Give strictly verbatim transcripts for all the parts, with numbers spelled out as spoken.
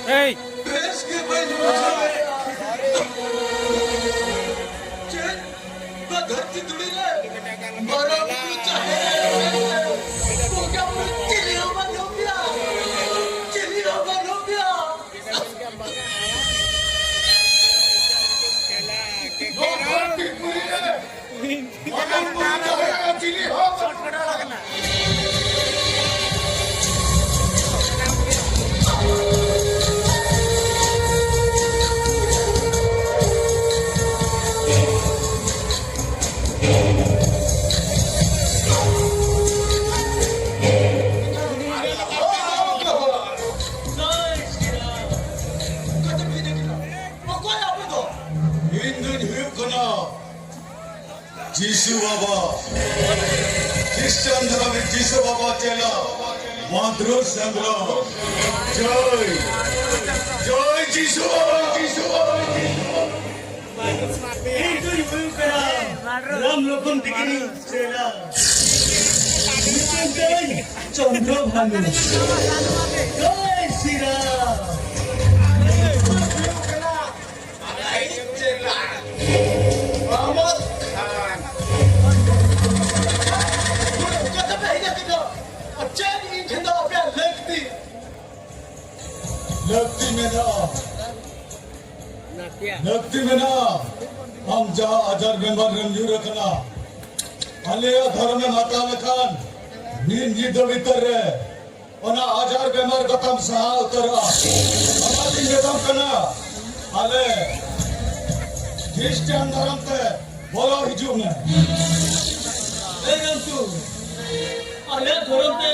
ᱮᱭ! ᱪᱮᱫ? ᱱᱚᱣᱟ ᱫᱷᱟᱹᱨᱛᱤ ᱫᱷᱩᱲᱤ ᱨᱮ ᱢᱟᱨᱟᱝ ᱵᱩᱨᱩ ᱡᱟᱦᱮᱨ ᱟᱭᱳ ᱵᱚᱸᱜᱟ ᱵᱩᱨᱩ ᱪᱤᱞᱤ ᱦᱚᱸ ᱵᱟᱹᱱᱩᱜ ᱯᱮᱭᱟ, ᱪᱤᱞᱤ ᱦᱚᱸ ᱵᱟᱹᱱᱩᱜ ᱯᱮᱭᱟ᱾ ᱱᱚᱣᱟ ᱫᱷᱟᱹᱨᱛᱤ ᱯᱩᱨᱤ ᱨᱮ ᱢᱟᱨᱟᱝ ᱵᱩᱨᱩ ᱡᱟᱦᱮᱨ ᱟᱭᱳ ᱪᱤᱞᱤ ᱦᱚᱸ ᱵᱟᱹᱱᱩᱜ ᱯᱮᱭᱟ᱾ ᱚᱠᱚᱭ ᱟᱯᱮ ᱫᱚ? ᱤᱧ ᱫᱩᱧ ᱦᱩᱭᱩᱜ ᱠᱟᱱᱟ ᱡᱤᱥᱩ ᱵᱟᱵᱟ, ᱠᱷᱨᱤᱥᱴᱟᱱ ᱫᱷᱚᱨᱚᱢ ᱨᱮ ᱡᱤᱥᱩ ᱵᱟᱵᱟ ᱪᱮᱞᱟ, ᱢᱟᱫᱷᱩᱨ ᱦᱮᱢᱵᱨᱚᱢ᱾ ᱡᱚᱭ, ᱡᱚᱭ ᱡᱤᱥᱩ ᱵᱟᱵᱟ, ᱡᱤᱥᱩ ᱵᱟᱵᱟ, ᱡᱤᱥᱩ ᱵᱟᱵᱟ᱾ ᱤᱧ ᱫᱩᱧ ᱦᱩᱭᱩᱜ ᱠᱟᱱᱟ ᱨᱟᱢ ᱞᱚᱠᱷᱚᱱ ᱛᱤᱠᱤᱱ ᱪᱮᱞᱟ᱾ ᱧᱩᱛᱩᱢ ᱛᱤᱧ ᱪᱚᱱᱫᱨᱚ ᱵᱷᱟᱱᱩ᱾ ᱡᱚᱭ ᱥᱨᱤ ᱨᱟᱢ᱾ ᱟᱞᱮᱭᱤᱡ ᱪᱮᱞᱟ ᱢᱚᱦᱚᱢᱢᱚᱫᱽ ᱠᱷᱟᱱ᱾ ᱪᱮᱫ ᱤᱧ ᱴᱷᱮᱱ ᱫᱚ ᱟᱯᱮᱭᱟᱜ ᱞᱟᱹᱠᱛᱤ? ᱞᱟᱹᱠᱛᱤ ᱢᱮᱱᱟᱜᱼᱟ, ᱞᱟᱹᱠᱛᱤ ᱢᱮᱱᱟᱜᱼᱟ᱾ ᱟᱢ ᱡᱟᱦᱟᱸ ᱟᱡᱟᱨ ᱵᱮᱢᱟᱨ ᱨᱮᱢ ᱧᱩᱨ ᱟᱠᱟᱱᱟ, ᱟᱞᱮᱭᱟᱜ ᱫᱷᱚᱨᱚᱢᱮᱢ ᱦᱟᱛᱟᱣ ᱞᱮᱠᱷᱟᱱ ᱢᱤᱫ ᱧᱤᱫᱟᱹ ᱵᱷᱤᱛᱟᱹᱨ ᱨᱮ ᱚᱱᱟ ᱟᱡᱟᱨ ᱵᱮᱢᱟᱨ ᱠᱚᱛᱟᱢ ᱥᱟᱦᱟ ᱩᱛᱟᱹᱨᱚᱜᱼᱟ᱾ ᱚᱱᱟᱛᱤᱧ ᱢᱮᱛᱟᱢ ᱠᱟᱱᱟ, ᱟᱞᱮ ᱠᱷᱨᱤᱥᱴᱟᱱ ᱫᱷᱚᱨᱚᱢ ᱛᱮ ᱵᱚᱞᱚ ᱦᱤᱡᱩᱜ ᱢᱮ᱾ ᱮ ᱨᱟᱢᱛᱩ, ᱟᱞᱮ ᱫᱷᱚᱨᱚᱢ ᱛᱮ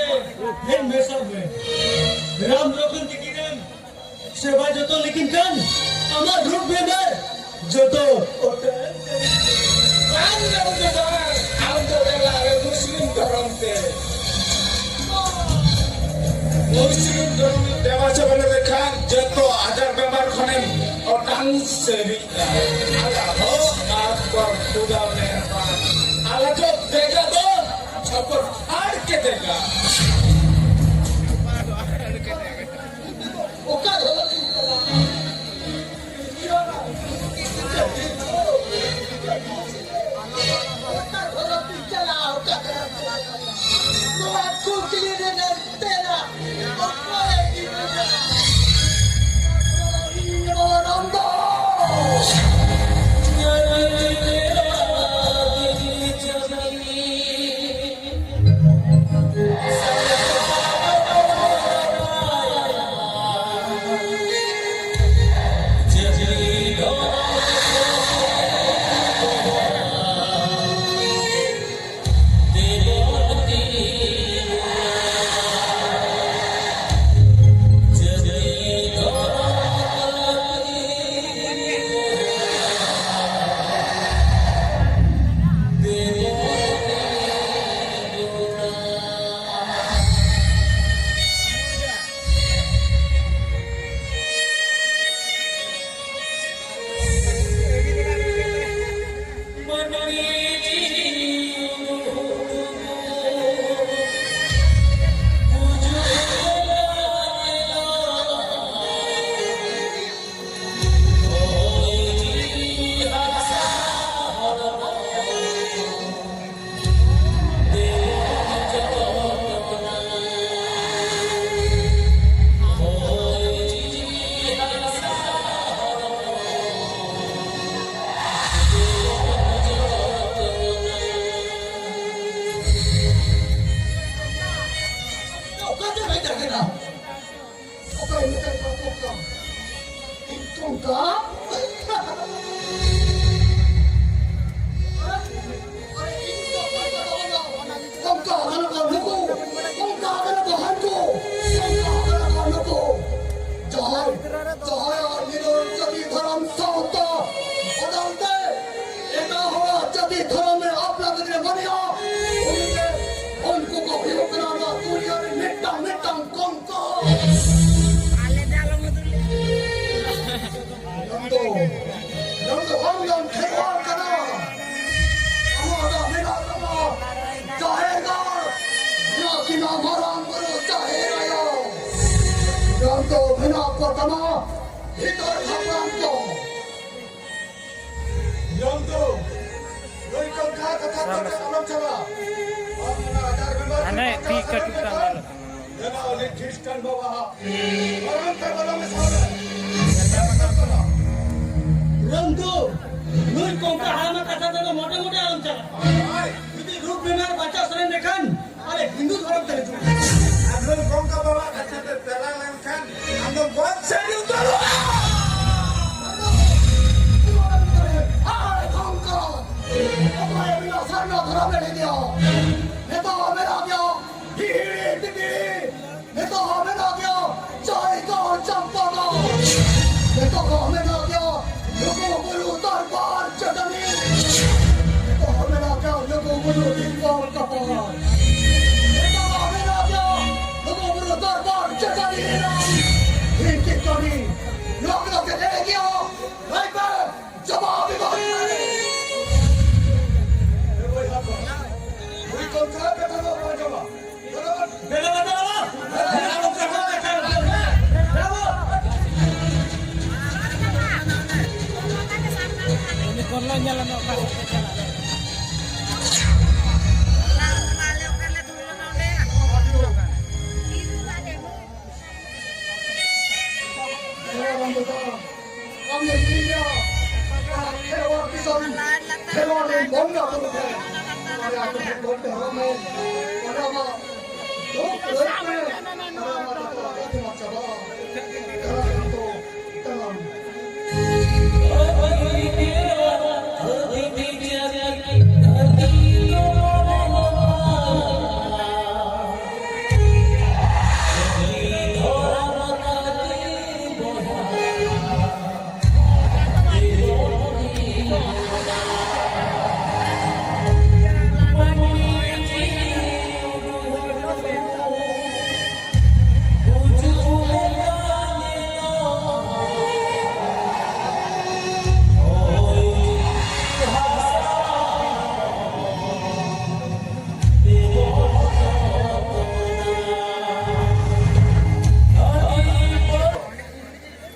ᱦᱮᱡ ᱢᱮᱥᱟᱜ ᱢᱮ᱾ ᱨᱟᱢ ᱞᱚᱠᱷᱚᱱ ᱛᱤᱠᱤᱱ ᱨᱮᱱ ᱥᱮᱵᱟ ᱡᱚᱛᱚᱱ ᱞᱮᱠᱤᱱ ᱠᱷᱟᱱ ᱟᱢᱟᱜ ᱨᱳᱜᱽ ᱵᱮᱢᱟᱨ ᱡᱚᱛᱚ ᱚᱴᱟᱝ᱾ ᱵᱟᱝ ᱜᱚᱢᱠᱮ, ᱵᱟᱝ᱾ ᱟᱢ ᱫᱚ ᱫᱮᱞᱟ ᱨᱮ ᱢᱩᱥᱞᱤᱢ ᱫᱷᱚᱨᱚᱢ ᱛᱮ᱾ ᱢᱩᱥᱞᱤᱢ ᱫᱷᱚᱨᱚᱢ ᱫᱮᱵᱟ ᱥᱮᱵᱟ ᱞᱮᱠᱷᱟᱱ ᱡᱚᱛᱚ ᱟᱡᱟᱨ ᱵᱮᱢᱟᱨ ᱠᱷᱚᱱᱮᱢ ᱚᱴᱟᱝ ᱥᱟᱹᱨᱤᱜᱼᱟ᱾ ᱟᱞᱞᱟᱦᱩ ᱟᱠᱵᱟᱨ, ᱠᱷᱩᱫᱟ ᱢᱮᱦᱨᱵᱟᱱ᱾ ᱟᱞᱮ ᱫᱚ ᱫᱮᱜᱟ ᱫᱚ ᱪᱷᱚᱯᱚᱨ ᱯᱷᱟᱲ ᱠᱮ ᱫᱮᱜᱟ᱾ ᱚᱠᱚᱭ ᱢᱮᱛᱟᱭ ᱠᱟᱱᱟ ᱠᱚᱝᱠᱟ? ᱤᱧ ᱠᱚᱝᱠᱟ? ᱟᱨᱮ ᱤᱧ ᱫᱚ ᱠᱚᱝᱠᱟ ᱫᱚ ᱵᱟᱝᱟ᱾ ᱠᱚᱝᱠᱟ ᱠᱟᱱᱟ ᱠᱚ ᱱᱩᱠᱩ, ᱠᱚᱝᱠᱟ ᱠᱟᱱᱟ ᱠᱚ ᱦᱟᱱᱠᱩ, ᱠᱚᱝᱠᱟ ᱠᱟᱱᱟ ᱠᱚ ᱱᱩᱠᱩ᱾ ᱡᱟᱦᱟᱸᱭ, ᱡᱟᱦᱟᱸᱭᱟᱜ ᱱᱤᱨᱚᱲ ᱡᱟᱹᱛᱤ ᱫᱷᱚᱨᱚᱢ ᱥᱟᱶᱛᱟ ᱵᱚᱫᱚᱞ ᱛᱮ ᱮᱴᱟᱜ ᱦᱚᱲᱟᱜ ᱡᱟᱹᱛᱤ ᱫᱷᱚᱨᱚᱢ ᱮ ᱟᱯᱱᱟᱨ ᱠᱟᱛᱮ ᱢᱟᱱᱮᱭᱟ, ᱩᱱᱤ ᱜᱮ, ᱩᱱᱠᱩ ᱠᱚ ᱦᱩᱭᱩᱜ ᱠᱟᱱᱟ ᱱᱚᱣᱟ ᱫᱩᱱᱤᱭᱟᱹ ᱨᱮ ᱢᱤᱫᱴᱟᱝ ᱢᱤᱫᱴᱟᱝ ᱠᱚᱝᱠᱟ᱾ ᱟᱞᱮ ᱫᱚ ᱟᱞᱚᱢ ᱩᱫᱩᱜ ᱞᱮᱭᱟ᱾ ᱱᱚᱣᱟ ᱫᱚ, ᱱᱚᱣᱟ ᱫᱚ ᱟᱢ ᱫᱚᱢ ᱠᱷᱮᱨᱣᱟᱲ ᱠᱟᱱᱟ᱾ ᱟᱢᱟᱜ ᱫᱚ ᱢᱮᱱᱟᱜ ᱛᱟᱢᱟ ᱡᱟᱦᱮᱨ ᱜᱟᱲ, ᱱᱚᱣᱟ ᱠᱤᱱᱟ ᱢᱟᱨᱟᱝ ᱵᱩᱨᱩ ᱡᱟᱦᱮᱨ ᱟᱭᱳ᱾ ᱱᱚᱣᱟ ᱫᱚ ᱢᱮᱱᱟᱜ ᱠᱚ ᱛᱟᱢᱟ ᱵᱷᱤᱛᱟᱹᱨ ᱦᱟᱯᱲᱟᱢ ᱠᱚ᱾ ᱡᱚᱢ ᱫᱚ ᱱᱩᱭ ᱠᱚᱝᱠᱟ ᱠᱟᱛᱷᱟ ᱠᱚᱛᱮ ᱟᱞᱚᱢ ᱪᱟᱞᱟᱜ᱾ ᱟᱢ ᱚᱱᱟ ᱟᱡᱟᱨ ᱵᱤᱢᱟᱨ ᱦᱟᱱᱮ ᱛᱤ ᱠᱟᱹᱴᱩᱵ ᱛᱟᱢ ᱧᱮᱞᱚᱜ ᱠᱟᱱᱟ᱾ ᱫᱮᱞᱟ ᱩᱱᱤ ᱠᱷᱨᱤᱥᱴᱟᱱ ᱵᱟᱵᱟ ᱢᱟᱨᱟᱝ ᱛᱮ ᱵᱟᱞᱟ ᱢᱮᱥᱟ ᱨᱮ᱾ ᱨᱚᱱᱫᱩ, ᱱᱩᱭ ᱠᱚᱝᱠᱟ ᱦᱟᱲᱟᱢᱟᱜ ᱠᱟᱛᱷᱟ ᱛᱮᱫᱚ ᱢᱚᱴᱮ ᱢᱚᱴᱮ ᱟᱞᱚᱢ ᱪᱟᱞᱟᱜ᱾ ᱡᱩᱫᱤ ᱨᱳᱜᱽ ᱵᱤᱢᱟᱨ ᱵᱟᱧᱪᱟᱣ ᱥᱟᱱᱟᱭᱮᱫ ᱢᱮᱠᱷᱟᱱ, ᱟᱞᱮ ᱦᱤᱱᱫᱩ ᱫᱷᱚᱨᱚᱢ ᱛᱮᱞᱮ ᱡᱩᱲᱩ᱾ ᱟᱨ ᱱᱩᱭ ᱠᱚᱝᱠᱟ ᱵᱟᱵᱟ ᱠᱟᱛᱷᱟ ᱛᱮ ᱯᱮᱲᱟ ᱞᱮᱱᱠᱷᱟᱱ ᱟᱢ ᱫᱚ ᱜᱚᱡ ᱥᱮᱫ ᱜᱮ ᱩᱛᱟᱹᱨᱚᱜᱼᱟ᱾ ᱟᱨ ᱠᱚᱝᱠᱟ, ᱚᱠᱚᱭ ᱢᱮᱱᱟ ᱥᱟᱨᱱᱟ ᱫᱷᱚᱨᱚᱢ ᱮ ᱞᱟᱹᱭ ᱫᱮᱭᱟ? ᱱᱤᱛᱚᱜ ᱢᱮᱱᱟᱜ ᱜᱮᱭᱟ ᱦᱤᱦᱤᱲᱤ ᱯᱤᱯᱤᱲᱤ᱾ ᱱᱤᱛᱚᱜ ᱦᱚᱸ ᱢᱮᱱᱟᱜ ᱜᱮᱭᱟ ᱡᱟᱭᱜᱟ ᱪᱟᱢᱯᱟ ᱜᱟᱲ᱾ ᱱᱤᱛᱚᱜ ᱦᱚᱸ ᱢᱮᱱᱟᱜ ᱜᱮᱭᱟ ᱞᱩᱜᱩ ᱵᱩᱨᱩ ᱫᱚᱨᱵᱟᱨ ᱪᱟᱹᱴᱟᱹᱱᱤ᱾ ᱱᱤᱛᱚᱜ ᱦᱚᱸ ᱢᱮᱱᱟᱜ ᱜᱮᱭᱟ ᱞᱩᱜᱩ ᱵᱩᱨᱩ ᱫᱤᱥᱚᱢ ᱠᱟᱯᱟᱲ᱾ ᱱᱤᱛᱚᱜ ᱦᱚᱸ ᱢᱮᱱᱟᱜ ᱜᱮᱭᱟ ᱞᱩᱜᱩ ᱵᱩᱨᱩ ᱫᱚᱨᱵᱟᱨ ᱪᱟᱹᱴᱟᱹᱱᱤ ᱨᱮᱱᱟᱜ ᱦᱤᱸᱠᱤ ᱠᱟᱹᱢᱤ᱾ ᱱᱚᱣᱟ ᱠᱚᱫᱚ ᱪᱮᱫ ᱮᱲᱮ ᱜᱮᱭᱟ? ᱞᱟᱹᱭ ᱯᱮ, ᱡᱚᱵᱟᱵ ᱮᱢᱟ ᱞᱮ᱾ ᱮ ᱵᱚᱭᱦᱟ ᱠᱚ, ᱱᱩᱭ ᱠᱚᱝᱠᱟ ᱠᱟᱛᱷᱟ ᱫᱚ ᱵᱟᱝ ᱟᱸᱡᱚᱢᱟ᱾ ᱩᱱᱤ ᱠᱚᱨᱞᱟ ᱧᱮᱞ ᱢᱮ ᱚᱠᱟ ᱥᱮᱫ ᱛᱮ ᱪᱟᱞᱟᱜ ᱠᱟᱱᱟ᱾ ᱠᱷᱮᱞᱣᱟᱲ ᱫᱤᱥᱚᱢ, ᱠᱷᱮᱞᱣᱟᱲ ᱨᱮᱱ ᱵᱚᱸᱜᱟ ᱵᱩᱨᱩ ᱴᱷᱮᱱ ᱟᱞᱮ ᱟᱹᱛᱩ ᱴᱷᱮᱱ ᱵᱚᱱ ᱰᱷᱮᱨᱚᱜ ᱢᱮ᱾ ᱚᱱᱟ ᱢᱟ ᱫᱩᱠ ᱨᱟᱹᱥᱠᱟᱹ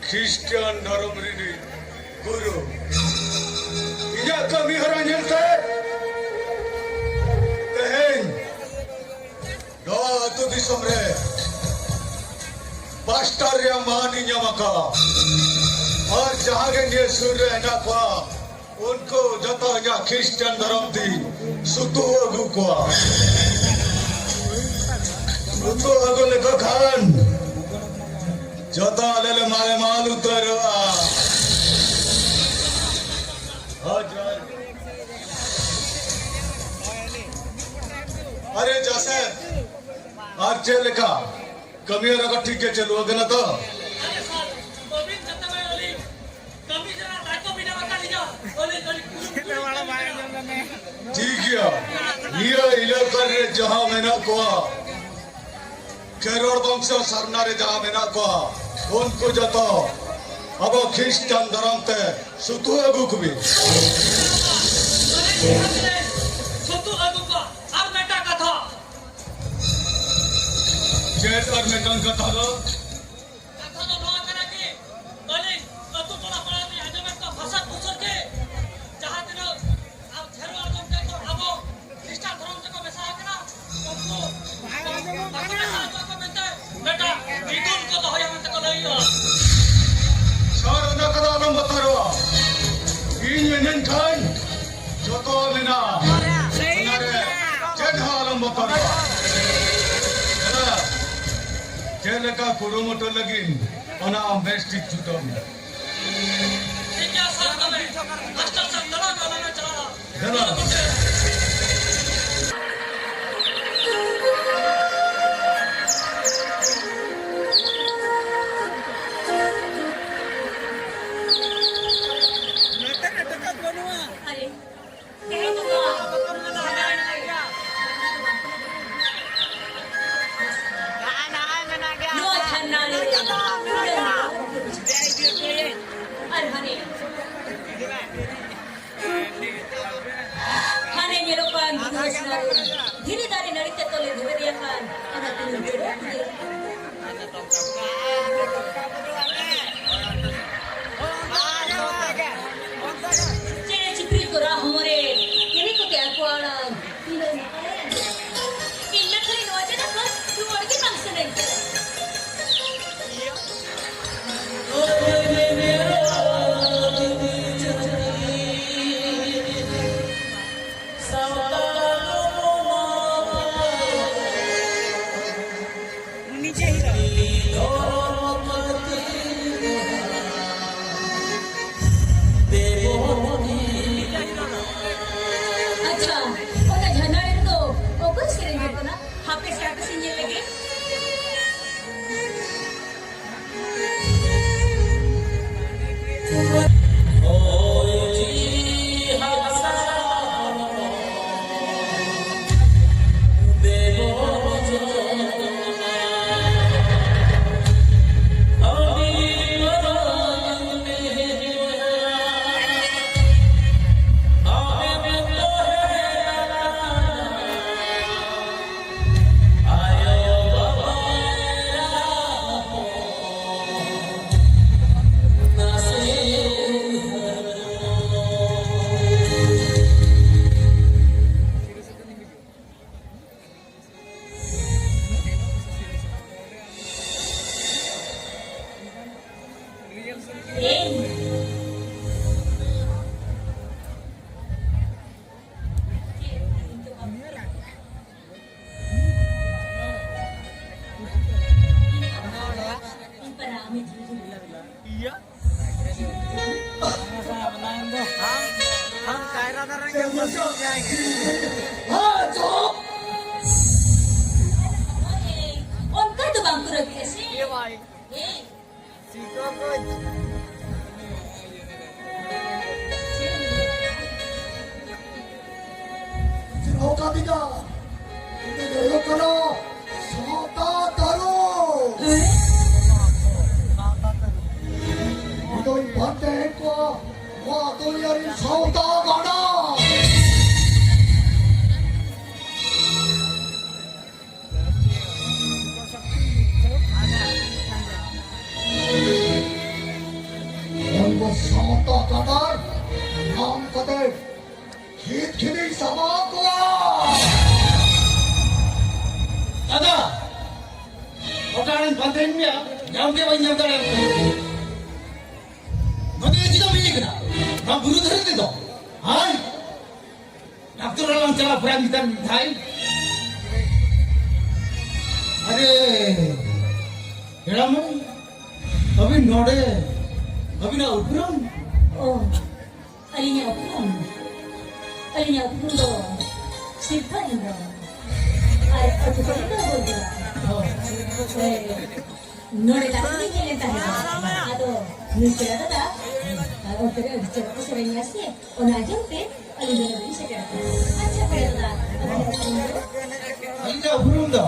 ᱠᱷᱨᱤᱥᱴᱟᱱ ᱫᱷᱚᱨᱚᱢ ᱨᱤᱱᱤᱡ ᱜᱩᱨᱩ, ᱤᱧᱟᱹᱜ ᱠᱟᱹᱢᱤ ᱦᱚᱨᱟ ᱧᱮᱞᱛᱮ ᱛᱮᱦᱮᱧ ᱱᱚᱣᱟ ᱟᱹᱛᱩ ᱫᱤᱥᱚᱢ ᱨᱮ ᱯᱟᱥᱴᱟᱨ ᱨᱮᱭᱟᱜ ᱢᱟᱹᱱ ᱤᱧ ᱧᱟᱢ ᱟᱠᱟᱫᱼᱟ᱾ ᱟᱨ ᱡᱟᱦᱟᱸ ᱜᱮ ᱱᱤᱭᱟᱹ ᱥᱩᱨ ᱨᱮ ᱦᱮᱱᱟᱜ ᱠᱚᱣᱟ, ᱩᱱᱠᱩ ᱡᱚᱛᱚ ᱤᱧᱟᱹᱜ ᱠᱷᱨᱤᱥᱴᱟᱱ ᱫᱷᱚᱨᱚᱢ ᱛᱤᱧ ᱥᱩᱛᱩ ᱟᱹᱜᱩ ᱠᱚᱣᱟ᱾ ᱥᱩᱛᱩ ᱟᱹᱜᱩ ᱞᱮᱠᱚ ᱠᱷᱟᱱ ᱡᱚᱛᱚ ᱟᱞᱮ ᱞᱮ ᱢᱟᱞᱮ ᱢᱟᱞ ᱩᱛᱟᱹᱨᱚᱜᱼᱟ᱾ ᱦᱳᱭ, ᱡᱚᱦᱟᱨ ᱜᱮ᱾ ᱟᱨᱮ ᱡᱟᱥᱮ, ᱟᱨ ᱪᱮᱫ ᱞᱮᱠᱟ? ᱠᱟᱹᱢᱤ ᱦᱚᱨᱟ ᱠᱚ ᱴᱷᱤᱠ ᱜᱮ ᱪᱟᱹᱞᱩ ᱟᱠᱟᱱᱟ ᱛᱚ? ᱴᱷᱤᱠ ᱜᱮᱭᱟ᱾ ᱱᱤᱭᱟᱹ ᱮᱞᱟᱠᱟ ᱨᱮ ᱡᱟᱦᱟᱸ ᱢᱮᱱᱟᱜ ᱠᱚᱣᱟ, ᱠᱷᱮᱨᱣᱟᱲ ᱵᱚᱝᱥᱚ ᱥᱟᱨᱱᱟ ᱨᱮ ᱡᱟᱦᱟᱸ ᱢᱮᱱᱟᱜ ᱠᱚᱣᱟ, ᱩᱱᱠᱩ ᱡᱚᱛᱚ ᱟᱵᱚ ᱠᱷᱨᱤᱥᱴᱟᱱ ᱫᱷᱚᱨᱚᱢ ᱛᱮ ᱥᱩᱛᱩ ᱟᱹᱜᱩ ᱠᱚᱵᱤᱱ᱾ ᱥᱩᱛᱩ ᱟᱹᱜᱩ ᱠᱚ᱾ ᱟᱨ ᱢᱤᱫᱴᱟᱝ ᱠᱟᱛᱷᱟ᱾ ᱪᱮᱫ ᱟᱨ ᱢᱤᱫᱴᱟᱝ ᱠᱟᱛᱷᱟ ᱫᱚ? ᱠᱟᱛᱷᱟ ᱫᱚ ᱱᱚᱣᱟ ᱠᱟᱱᱟ ᱠᱤ, ᱟᱹᱞᱤᱧ ᱟᱹᱛᱩ ᱴᱚᱞᱟ ᱯᱟᱲᱟ ᱨᱮᱞᱤᱧ ᱟᱸᱡᱚᱢᱮᱫ ᱠᱚᱣᱟ ᱵᱷᱟᱥᱟ ᱠᱩᱥᱟᱹᱨ ᱜᱮ, ᱡᱟᱦᱟᱸ ᱛᱤᱱᱟᱹᱜ ᱟᱵᱚ ᱠᱷᱮᱨᱣᱟᱲ ᱜᱚᱢᱠᱮ ᱠᱚ ᱟᱵᱚ ᱠᱷᱨᱤᱥᱴᱟᱱ ᱫᱷᱚᱨᱚᱢ ᱛᱮᱠᱚ ᱢᱮᱥᱟ ᱟᱠᱟᱱᱟ, ᱩᱱᱠᱩ ᱵᱟᱠᱚ ᱢᱮᱥᱟ ᱦᱚᱪᱚ ᱟᱠᱚ ᱢᱮᱱᱛᱮ ᱢᱤᱫᱴᱟᱝ ᱧᱩᱛᱩᱢ ᱠᱚ ᱫᱚᱦᱚᱭᱟ ᱢᱮᱱᱛᱮ ᱠᱚ ᱞᱟᱹᱭᱮᱜᱼᱟ᱾ ᱥᱟᱨ, ᱚᱱᱟ ᱠᱚᱫᱚ ᱟᱞᱚᱢ ᱵᱚᱛᱚᱨᱚᱜᱼᱟ᱾ ᱤᱧ ᱢᱮᱱᱟᱹᱧ ᱠᱷᱟᱱ ᱡᱚᱛᱚ ᱢᱮᱱᱟᱜᱼᱟ᱾ ᱚᱱᱟᱨᱮ ᱪᱮᱫ ᱦᱚᱸ ᱟᱞᱚᱢ ᱵᱚᱛᱚᱨᱚᱜᱼᱟ᱾ ᱦᱮᱸ᱾ ᱞᱮᱠᱟ ᱠᱩᱨᱩᱢᱩᱴᱩ ᱞᱟᱹᱜᱤᱫ ᱚᱱᱟ ᱟᱢ ᱵᱮᱥ ᱴᱷᱤᱠ ᱪᱷᱩᱴᱟᱹᱣ ᱢᱮ᱾ ᱴᱷᱤᱠ ᱜᱮᱭᱟ ᱥᱟᱨ, ᱛᱚᱵᱮ ᱢᱟᱥᱴᱟᱨ ᱥᱟᱨ, ᱫᱮᱞᱟ ᱜᱚ, ᱟᱞᱟᱝ ᱪᱟᱞᱟᱜᱼᱟ᱾ ᱫᱮᱞᱟ᱾ ᱟᱨᱮ, ᱛᱮᱦᱮᱧ ᱫᱚ ᱱᱚᱣᱟ ᱱᱚᱣᱟ ᱡᱷᱟᱨᱱᱟ ᱨᱮ ᱟᱨ ᱦᱟᱱᱮ, ᱦᱟᱱᱮ ᱧᱮᱞᱚᱜ ᱠᱟᱱ ᱵᱩᱨᱩ ᱦᱟᱥᱱᱟ ᱨᱮ ᱫᱷᱤᱨᱤ ᱫᱟᱨᱮ ᱱᱟᱹᱲᱤ ᱛᱮ ᱛᱚᱞᱮ ᱫᱷᱩᱲᱟᱹ ᱫᱮᱭᱟ ᱠᱷᱟᱱ ᱚᱱᱟ ᱛᱮ ᱧᱩᱛᱩᱢ ᱠᱚ ᱯᱩᱡᱟᱹ᱾ ᱪᱮᱬᱮ ᱪᱤᱯᱨᱩ ᱠᱚ ᱨᱟᱜ ᱦᱚᱢᱚᱨᱮ, ᱠᱤᱨᱤ ᱠᱚᱛᱮ ᱟᱠᱚ ᱟᱲᱟᱝ, ᱛᱤᱱᱟᱹᱜ ᱱᱟᱯᱟᱭ ᱟᱸᱡᱚᱢᱚᱜ ᱠᱟᱱᱟ᱾ ᱤᱧ ᱢᱟ ᱠᱷᱟᱹᱞᱤ ᱱᱚᱣᱟ ᱡᱟᱭᱜᱟ ᱠᱷᱚᱱ ᱨᱩᱣᱟᱹᱲ ᱜᱮ ᱵᱟᱝ ᱥᱟᱱᱟᱧ ᱠᱟᱱᱟ᱾ ᱟᱪᱪᱷᱟ, ᱚᱱᱟ ᱡᱷᱟᱨᱱᱟ ᱨᱮᱫᱚ ᱚᱠᱚᱭ ᱥᱮᱨᱮᱧ ᱠᱟᱱᱟ? ᱦᱟᱯᱮ ᱥᱮ, ᱦᱟᱯᱮ ᱥᱮ ᱧᱮᱞ ᱞᱮᱜᱮ᱾ हम, हम कायरा दर्रे के मसीह जाएंगे। हाँ, चुप। ᱚᱱᱠᱟ ᱫᱚ ᱵᱟᱝ ᱠᱚ ᱨᱟᱹᱜᱤᱜᱼᱟ ᱥᱮ᱾ ᱮ ᱵᱷᱟᱭ᱾ ᱮ᱾ ᱥᱤᱠᱟ ᱠᱚ᱾ ᱪᱮᱫ ᱦᱚᱸ ᱠᱟᱹᱢᱤ ᱫᱟ? ᱩᱱᱤ ᱫᱚ ᱦᱩᱭᱩᱜ ᱠᱟᱱᱟ ᱥᱟᱶᱛᱟ ᱛᱟᱹᱨᱩ᱾ ᱩᱱᱤ ᱫᱚᱧ ᱯᱟᱱᱛᱮᱭᱮᱫ ᱠᱚᱣᱟ, ᱱᱚᱣᱟ ᱫᱩᱱᱤᱭᱟᱹ ᱨᱤᱱ ᱥᱟᱶᱛᱟ ᱜᱟᱰᱟ᱾ ᱩᱱᱠᱩ ᱥᱟᱶᱛᱟ ᱜᱟᱰᱟ ᱧᱟᱢ ᱠᱟᱛᱮ ᱠᱷᱤᱫ ᱠᱷᱤᱫᱤᱧ ᱥᱟᱵᱟ ᱠᱚᱣᱟ᱾ ᱫᱟᱫᱟ, ᱚᱠᱟᱨᱮᱢ ᱯᱟᱱᱛᱮᱭᱮᱫ ᱢᱮᱭᱟ? ᱧᱟᱢ ᱜᱮ ᱵᱟᱹᱧ ᱧᱟᱢ ᱫᱟᱲᱮᱭᱟᱜ ᱠᱟᱱᱟ᱾ ᱱᱚᱰᱮ ᱪᱮᱫᱟᱜ ᱮᱢ ᱦᱮᱡ ᱟᱠᱟᱱᱟ? ᱱᱚᱣᱟ ᱵᱩᱨᱩ ᱫᱷᱟᱨᱮ ᱛᱮᱫᱚ? ᱦᱟᱭ! ᱰᱟᱠᱛᱚᱨ ᱚᱲᱟᱜ ᱞᱟᱝ ᱪᱟᱞᱟᱣ ᱯᱨᱟᱭ ᱢᱤᱫᱴᱟᱝ ᱢᱤᱫ ᱫᱷᱟᱣ᱾ ᱟᱨᱮ, ᱯᱮᱲᱟ ᱢᱟᱹᱭ, ᱟᱹᱵᱤᱱ ᱱᱚᱰᱮ, ᱟᱹᱵᱤᱱᱟᱜ ᱩᱯᱨᱩᱢ? ᱚ, ᱟᱹᱞᱤᱧᱟᱜ ᱩᱯᱨᱩᱢ? ᱟᱹᱞᱤᱧᱟᱜ ᱩᱯᱨᱩᱢ ᱫᱚ ᱥᱤᱨᱯᱷᱟᱹ ᱦᱮᱢᱵᱨᱚᱢ᱾ ᱟᱨ ᱟᱹᱛᱩ ᱛᱟᱹᱞᱤᱧ ᱫᱚ ᱵᱚᱞᱫᱟ᱾ ᱦᱳᱭ᱾ ᱦᱳᱭ᱾ ᱱᱚᱰᱮ ᱫᱟᱜ ᱞᱤᱧ ᱦᱮᱡ ᱞᱮᱱ ᱛᱟᱦᱮᱸᱫ᱾ ᱟᱫᱚ ᱱᱩᱭ ᱯᱮᱲᱟ ᱫᱟᱫᱟ, ᱟᱨ ᱚᱱᱛᱮ ᱨᱮ ᱟᱹᱰᱤ ᱪᱮᱦᱨᱟ ᱠᱚ ᱥᱮᱨᱮᱧᱟ ᱥᱮ, ᱚᱱᱟ ᱟᱸᱡᱚᱢ ᱛᱮ ᱟᱹᱞᱤᱧ ᱫᱚ ᱱᱚᱰᱮ ᱞᱤᱧ ᱥᱮᱴᱮᱨ ᱟᱠᱟᱱᱟ᱾ ᱟᱪᱪᱷᱟ ᱯᱮᱲᱟ ᱫᱟᱫᱟ, ᱟᱹᱵᱤᱱᱟᱜ ᱧᱩᱛᱩᱢ ᱫᱚ? ᱟᱹᱞᱤᱧᱟᱜ ᱩᱯᱨᱩᱢ ᱫᱚ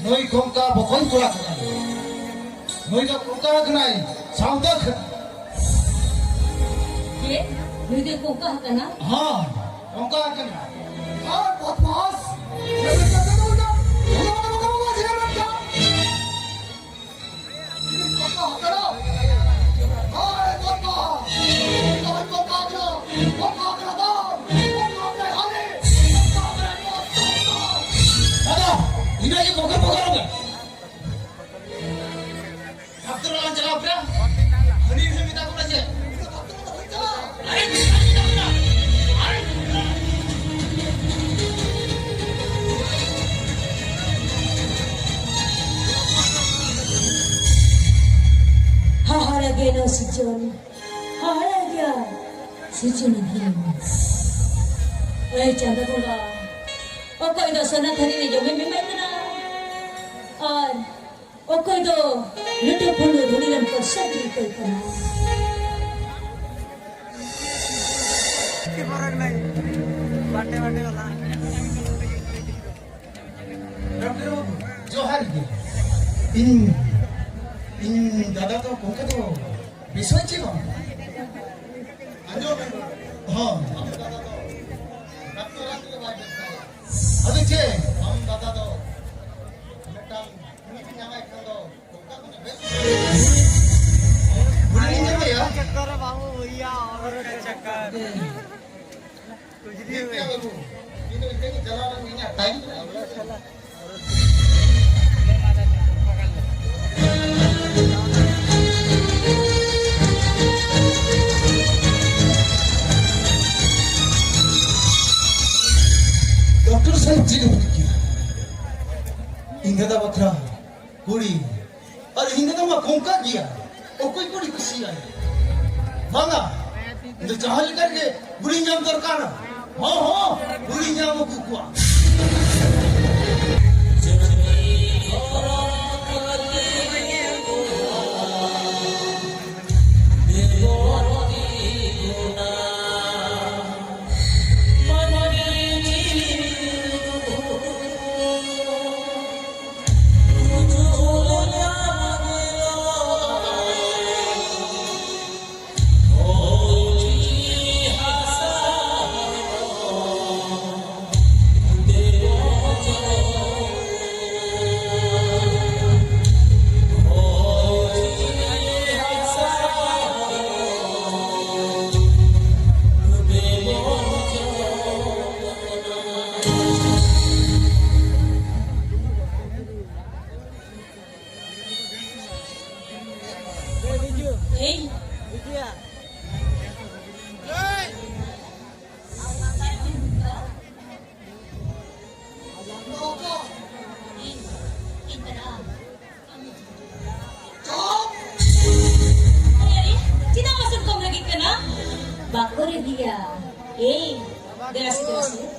ᱱᱩᱭ ᱠᱚᱝᱠᱟ ᱵᱚᱠᱚᱧ ᱠᱚᱲᱟ ᱠᱟᱱᱟᱭ᱾ ᱱᱩᱭ ᱫᱚ ᱠᱚᱝᱠᱟ ᱠᱟᱱᱟᱭ, ᱥᱟᱶᱛᱟ ᱠᱷᱟᱹᱛᱤᱨ᱾ ᱪᱮᱫ? ᱱᱩᱭ ᱫᱚᱭ ᱠᱚᱝᱠᱟ ᱟᱠᱟᱱᱟ? ᱦᱚᱸ, ᱠᱚᱝᱠᱟ ᱟᱠᱟᱱᱟ᱾ ᱟᱨ ᱵᱚᱫᱢᱟᱥ! ᱫᱟᱫᱟ, ᱤᱱᱟᱹ ᱜᱮ ᱵᱚᱠᱚᱨ ᱵᱚᱠᱚᱨ ᱜᱮ᱾ ᱰᱟᱠᱛᱚᱨ ᱚᱲᱟᱜ ᱞᱟᱝ ᱪᱟᱞᱟᱣ ᱠᱟᱱᱟ᱾ ᱦᱟᱹᱱᱤ ᱦᱟᱹᱱᱤ ᱢᱮᱛᱟ ᱠᱚ ᱠᱟᱱᱟ ᱪᱮᱫ? ᱟᱨᱮ ᱦᱮᱱᱟ ᱥᱤᱨᱡᱚᱱ, ᱦᱟᱦᱟᱲᱟ ᱜᱮᱭᱟ ᱥᱤᱨᱡᱚᱱ ᱫᱷᱤᱱ᱾ ᱮ ᱪᱟᱸᱫᱟ ᱵᱚᱸᱜᱟ, ᱚᱠᱚᱭ ᱫᱚ ᱥᱚᱱᱟ ᱛᱷᱟᱹᱨᱤ ᱨᱮ ᱡᱚᱢᱮᱢ ᱮᱢᱟᱭ ᱠᱟᱱᱟ, ᱟᱨ ᱚᱠᱚᱭ ᱫᱚ ᱞᱩᱴᱩ ᱯᱷᱩᱸᱰᱩ ᱫᱷᱩᱲᱤ ᱨᱮᱢ ᱯᱚᱨᱥᱟ ᱜᱤᱰᱤ ᱠᱟᱭ ᱠᱟᱱᱟ? ᱰᱟᱠᱛᱟᱨ ᱵᱟᱹᱵᱩ, ᱡᱚᱦᱟᱨ ᱜᱮ᱾ ᱤᱧ, ᱤᱧ ᱫᱟᱫᱟ ᱫᱚ ᱜᱚᱢᱠᱮ ᱫᱚ ᱵᱮᱥᱚᱭ ᱪᱮ ᱵᱟᱝ? ᱟᱸᱡᱚᱢ ᱢᱮ᱾ ᱦᱚᱸ᱾ ᱟᱢ ᱫᱟᱫᱟ ᱫᱚ ᱰᱟᱠᱛᱟᱨ ᱟᱜ ᱛᱮᱫᱚ ᱵᱟᱭ ᱵᱮᱥ ᱫᱟᱲᱮᱭᱟᱜᱼᱟ᱾ ᱟᱫᱚ ᱪᱮᱫ? ᱟᱢ ᱫᱟᱫᱟ ᱫᱚ ᱢᱤᱫᱴᱟᱝ ᱠᱩᱲᱤ ᱯᱮ ᱧᱟᱢᱟᱭ ᱠᱷᱟᱱ ᱫᱚ ᱚᱱᱠᱟ ᱠᱷᱚᱱᱟᱜ ᱵᱮᱥ ᱠᱩᱲᱤ ᱞᱤᱧ ᱧᱟᱢᱮᱭᱟ᱾ ᱪᱚᱠᱠᱚᱨ ᱨᱮ ᱵᱟᱹᱵᱩ ᱦᱩᱭᱟ, ᱚᱨ ᱪᱚᱠᱠᱚᱨ᱾ ᱰᱚᱠᱴᱚᱨ ᱥᱟᱦᱮᱵ ᱪᱮᱫ ᱮ ᱵᱩᱡᱽ ᱠᱮᱫᱟ? ᱤᱧ ᱫᱟᱫᱟ ᱵᱟᱠᱷᱨᱟ ᱠᱩᱲᱤ ᱟᱨ ᱤᱧ ᱫᱚ ᱢᱟ ᱠᱚᱝᱠᱟ ᱜᱮᱭᱟ᱾ ᱚᱠᱚᱭ ᱠᱩᱲᱤ ᱠᱩᱥᱤᱭᱟᱭ? ᱵᱟᱝᱟ, ᱤᱧ ᱫᱚ ᱡᱟᱦᱟᱸ ᱞᱮᱠᱟ ᱨᱮᱜᱮ ᱠᱩᱲᱤ ᱧᱟᱢ ᱫᱚᱨᱠᱟᱨ᱾ ᱦᱚᱸ, ᱦᱚᱸ, ᱠᱩᱲᱤ ᱧᱟᱢ ᱟᱹᱜᱩ ᱠᱚᱣᱟ᱾ ᱵᱟᱠᱚ ᱨᱮᱵᱤᱭᱟ᱾ ᱮᱭ, ᱫᱮᱞᱟ ᱥᱮ, ᱫᱮᱞᱟ ᱥᱮ᱾